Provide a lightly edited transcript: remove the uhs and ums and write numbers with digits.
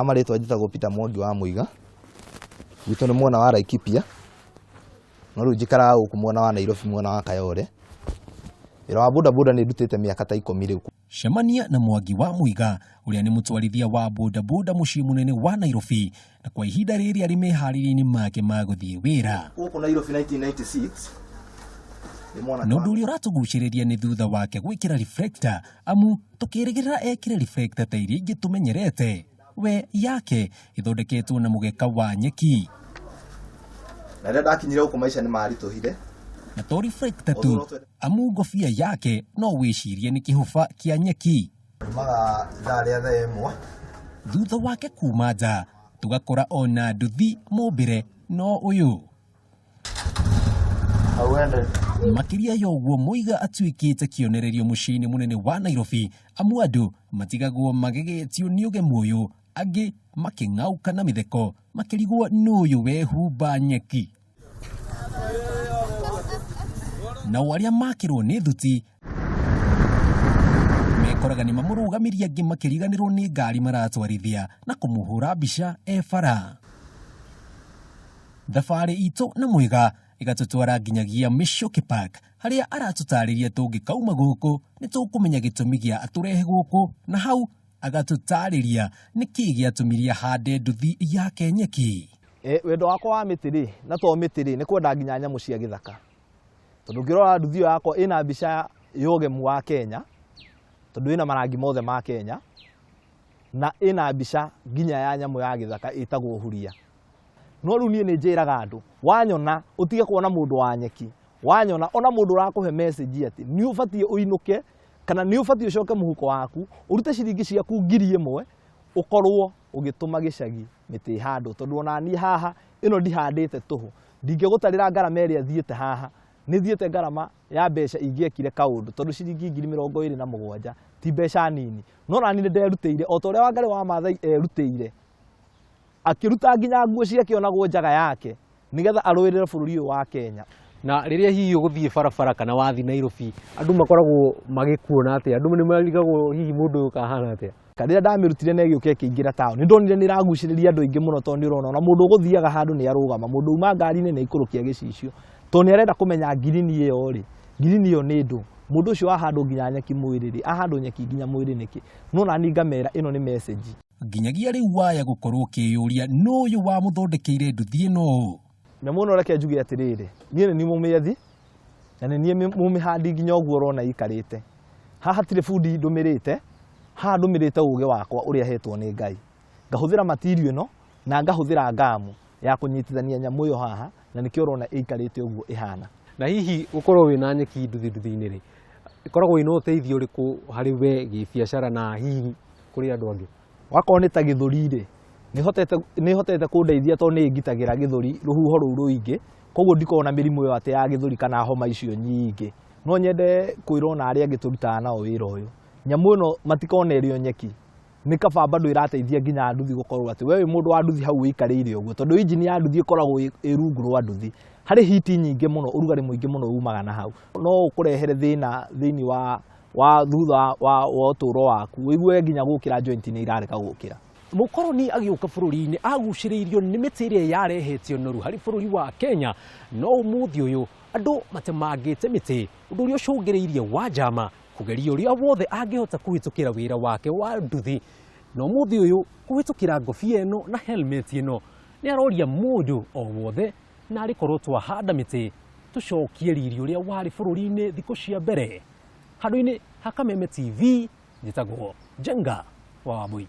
Marĩtwa njĩtagwo Peter Mwangi wa Mũiga, gwitũ nĩ mwena wa Laikipia, no rĩu njikaraga gũkũ mwena wa Nairobi mwena wa Kayole. Wĩra wa bodaboda nĩ ndutĩte mĩaka ta 10 rĩu. Cemania na Mwangi wa Mũiga ũrĩa nĩ mũtwarithia wa bodaboda mũciĩ mũnene wa Nairobi na kwa ihinda rĩrĩ arĩ meharĩria-inĩ make ma gũthiĩ wĩra. Gũkũ Nairobi 1996 nĩ mwanake Na ũndũ ũrĩa ũratũgucĩrĩria nĩ thutha wake gwĩkĩra reflector amu tũkĩrĩgĩrĩra ekĩre reflector ta iria ingĩ tũmenyerete we yake ĩthondeketwo na mũgeka wa nyeki. Na rĩrĩa ndakinyire gũkũ maica nĩ maritũhire. Na to reflector tu amu ngobia yake no wĩcirie nĩ kĩhũba kĩa nyeki. Umaga ithaa rĩa thaa 1. Thutha wake kuma nja tũgakora ona nduthi mũmbĩre no ũyũ. Makĩria ya ũguo Mũiga atuĩkĩte kĩonererio mũciĩ-inĩ mũnene wa Nairobi amu andũ matigagwo magegetio nĩ ũgemu ũyũ, angĩ makĩng'auka na mĩtheko makĩrigwo nũ ũyũ wehumba nyeki. Nao arĩa makĩrwo nĩ thuti mekoraga nĩ mamũrũgamirie angĩ makĩriganĩrwo nĩ ngari maratwarithia na kũmũhũra mbica e bara. Thabarĩ itũ na Mũiga ĩgatũtwara nginyagia Michuki Park harĩa aratũtarĩria tũngĩkauma gũkũ nĩ tũkũmenya gĩtũmi gĩa atũrehe gũkũ na hau agatũtarĩria nĩkĩ gĩatũmirie ahande nduthi yake nyeki. Wendo wakwa wa mĩtĩ rĩ, na to mĩtĩ rĩ, nĩ kwenda nginya nyamũ cia gĩthaka. Tondũ ũngĩrora nduthi ĩyo yakwa ĩna mbica ya ũgemu wa Kenya, tondũ ĩna marangi mothe ma Kenya, na ĩna mbica nginya ya nyamũ ya gĩthaka ĩtagwo huria. No rĩu niĩ nĩ njĩraga andũ, wanyona ũtige kuona mũndũ wa nyeki, wanyona ona mũndũ ũrakũhe message atĩ nĩ ũbatiĩ ũinũke kana nĩ ũbatiĩ ũcoke mũhuko waku ũrute ciringi ciaku 1000 ũkorwo ũgĩtũma gĩcagi mĩtĩ ĩhandwo, tondũ ona niĩ haha ĩno ndihandĩte tũhũ, ndingĩgũtarĩra ngarama ĩrĩa thiĩte haha, nĩ thiĩte ngarama ya mbeca ingĩekire kaũndũ, tondũ ciringi 27,000 ti mbeca nini, no nani nĩ nderutĩire o ta ũrĩa Wangarĩ wa Maathai erutĩire, akĩruta nginya nguo ciake onagwo njaga yake nĩgetha arũĩrĩre bũrũri ũyũ wa Kenya. Na rĩrĩa hihi ũgũthiĩ barabara kana wathiĩ Nairobi, andũ makoragwo magĩkuona atĩa? Andũ nĩ marigagwo hihi mũndũ ũyũ kahana atĩa? Rĩrĩa ndamĩrutire na ĩgĩũka ĩkĩingĩra taũni, nĩ ndonire nĩ ĩragucĩrĩria andũ aingĩ mũno, tondũ nĩ ũrona ona mũndũ ũgũthiaga handũ nĩ arũgama, mũndũ uma ngari-inĩ nĩ aikũrũkia gĩcicio, tondũ nĩ arenda kũmenya ngirini ĩyo rĩ, ngirini ĩyo nĩ ndũ. Mũndũ ũcio ahandwo nginya nyeki mwĩrĩ rĩ, ahandwo nyeki nginya mwĩrĩ nĩkĩ? No nani ngamera ĩno nĩ message. Nginyagia rĩu waya gũkorwo ũkĩyũria nũ ũyũ wamũthondekeire nduthi ĩno ũũ. Nyamũ ĩno reke njuge atĩrĩrĩ, niĩ nĩ niĩ mũmĩethi na nĩ niĩ mũmĩhandi nginya ũguo ũrona ĩikarĩte. Haha hatirĩ bundi ndũmĩrĩte, haha ndũmĩrĩte ũgĩ wakwa ũrĩa hetwo nĩ Ngai. Ngahũthĩra material ĩno na ngahũthĩra ngamu ya kũnyitithania nyamũ ĩyo haha, na nĩkĩo ũrona ĩikarĩte ũguo ĩhana. Na hihi gũkorwo wĩna nyeki nduthi nduthi-inĩ rĩ, ĩkoragwo ĩna ũteithio ũrĩkũ harĩ we gĩbiacara na hihi kũrĩ andũ angĩ? Wakorwo nĩ ta gĩthũri rĩ, nĩ ĩhotete kũndeithia tondũ nĩ ĩngitagĩra gĩthũri rũhuho rũu rũingĩ, koguo ndikoragwo na mĩrimũ ĩyo atĩ ya gĩthũri kana homa icio nyingĩ. No nyende kwĩra ona arĩa angĩ tũrutaga nao wĩra ũyũ, nyamũ ĩno matikone ĩrĩ o nyeki, nĩ kaba bado ĩrateithia nginya nduthi gũkorwo atĩ we wĩ mũndũ wa nduthi hau wĩikarĩire ũguo, tondũ injini ya nduthi ĩkoragwo ĩ rungu rwa nduthi. Harĩ hiti nyingĩ mũno, ũrugarĩ mũingĩ mũno umaga na hau. No ũkũrehere thĩna thĩinĩ wa thutha wa ũtũũro waku, ũigue nginya gũkĩra joint nĩ irarega gũkĩra. Mũkoroni agĩũka bũrũri-inĩ agucĩrĩirio nĩ mĩtĩ ĩrĩa yarehete ũnoru harĩ bũrũri wa Kenya, no ũmũthĩ ũyũ andũ matemangĩte mĩtĩ, ũndũ ũrĩa ũcũngĩrĩirie Wanjama kũgeria ũrĩa wothe angĩhota kũhĩtũkĩra wĩra wake wa nduthi. Na ũmũthĩ ũyũ kũhĩtũkĩra ngobia ĩno na helmet ĩno nĩ aroria mũndũ o wothe na arĩ korwo twahanda mĩtĩ tũcokie riri ũrĩa warĩ bũrũri-inĩ thikũ cia mbere. Handũ-inĩ ha Kameme TV, njĩtagwo Njenga wa Wambui.